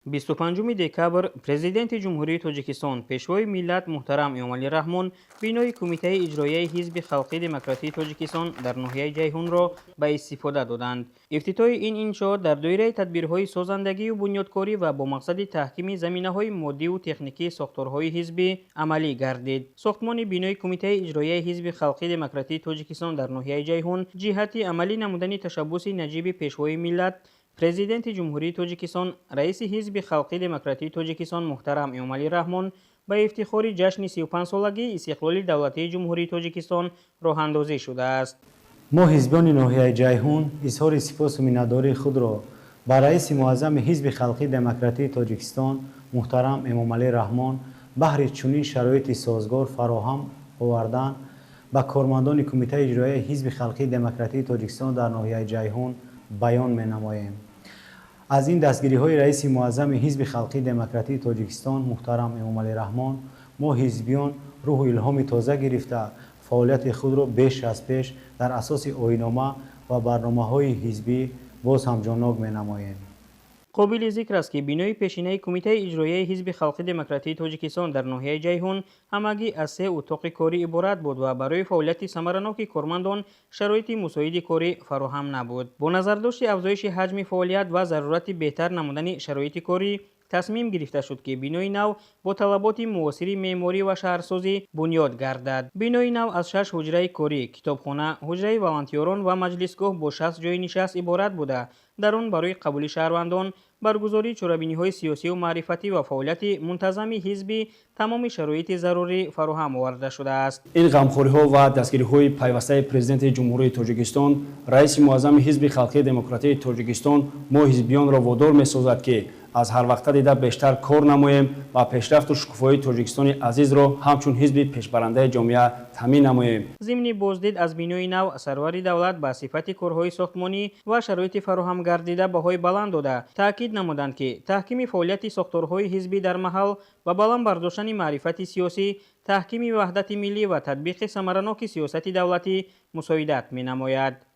25 декабр Президенти Ҷумҳурии Тоҷикистон, Пешвои миллат муҳтарам Эмомалӣ Раҳмон бинои Кумитаи иҷроияи Ҳизби халқии демократии Тоҷикистон дар ноҳияи Ҷайҳунро ба истифода доданд. Ифтитоҳи ин иншоот дар доираи тадбирҳои созандагию бунёдкорӣ ва бо мақсади таҳкими заминаҳои моддиву техникии сохторҳои ҳизбӣ амалӣ гардид. Сохтмони бинои Кумитаи иҷроияи Ҳизби халқии демократии Тоҷикистон дар ноҳияи Ҷайҳун ҷиҳати амалӣ намудани ташаббуси наҷиби Пешвои миллат, Президенти Ҷумҳурии Тоҷикистон, раиси Ҳизби халқии демократии Тоҷикистон муҳтарам Эмомалӣ Раҳмон ба ифтихори ҷашни 35-солагии истиқлоли давлатии Ҷумҳурии Тоҷикистон роҳандозӣ шудааст. Мо, ҳизбиёни ноҳияи Ҷайҳун, изҳори сипосу миннатдории худро ба раиси муаззами Ҳизби халқии демократии Тоҷикистон муҳтарам Эмомалӣ Раҳмон баҳри чунин шароити созгор фароҳам овардан ба кормандони Кумитаи иҷроияи Ҳизби халқии демократии Тоҷикистон дар ноҳияи Ҷайҳун баён менамоем. Аз ин дастгириҳои раиси муаззами Ҳизби халқии демократии Тоҷикистон муҳтарам Эмомалӣ Раҳмон мо, ҳизбиён, рӯҳу илҳоми тоза гирифта, фаъолияти худро беш аз пеш дар асоси оинома ва барномаҳои ҳизбӣ боз ҳам ҷоннок менамоем. Қобили зикр аст, ки бинои пешинаи Кумитаи иҷроияи Ҳизби халқи демократии Тоҷикистон дар ноҳияи Ҷайҳун ҳамагӣ аз се утоқи корӣ иборат буд ва барои фаъолияти самараноки кормандон шароити мусоиди корӣ фароҳам набуд. Бо назардошти афзоиши ҳаҷми фаъолият ва зарурати беҳтар намудани шароити корӣ, тасмим гирифта шуд, ки бинои нав бо талаботи муосири меъморӣ ва шаҳрсозӣ бунёд гардад. Бинои нав аз шаш ҳуҷраи корӣ, китобхона, ҳуҷраи волонтёрон ва маҷлисгоҳ бо 60 ҷойи нишаст иборат буда, дар он барои қабули шаҳрвандон, баргузории чорабиниҳои сиёсию маърифатӣ ва фаъолияти мунтазами ҳизбӣ тамоми шароити зарурӣ фароҳам оварда шудааст. Ин ғамхориҳо ва дастгириҳои пайвастаи Президенти Ҷумҳурии Тоҷикистон, раиси муаззами Ҳизби халқии демократии Тоҷикистон мо, ҳизбиёнро, водор месозад, ки аз ҳарвақта дида бештар кор намоем ва пешрафту шукуфоии Тоҷикистони азизро ҳамчун ҳизби пешбарандаи ҷомеа таъмин намоем. Зимни боздид аз бинои нав сарвари давлат ба сифати корҳои сохтмонӣ ва шароити фароҳамгардида баҳои баланд дода, таъкид намуданд, ки таҳкими фаъолияти сохторҳои ҳизбӣ дар маҳал ва баланд бардоштани маърифати сиёсӣ, таҳкими ваҳдати миллӣ ва татбиқи самараноки сиёсати давлатӣ мусоидат менамояд.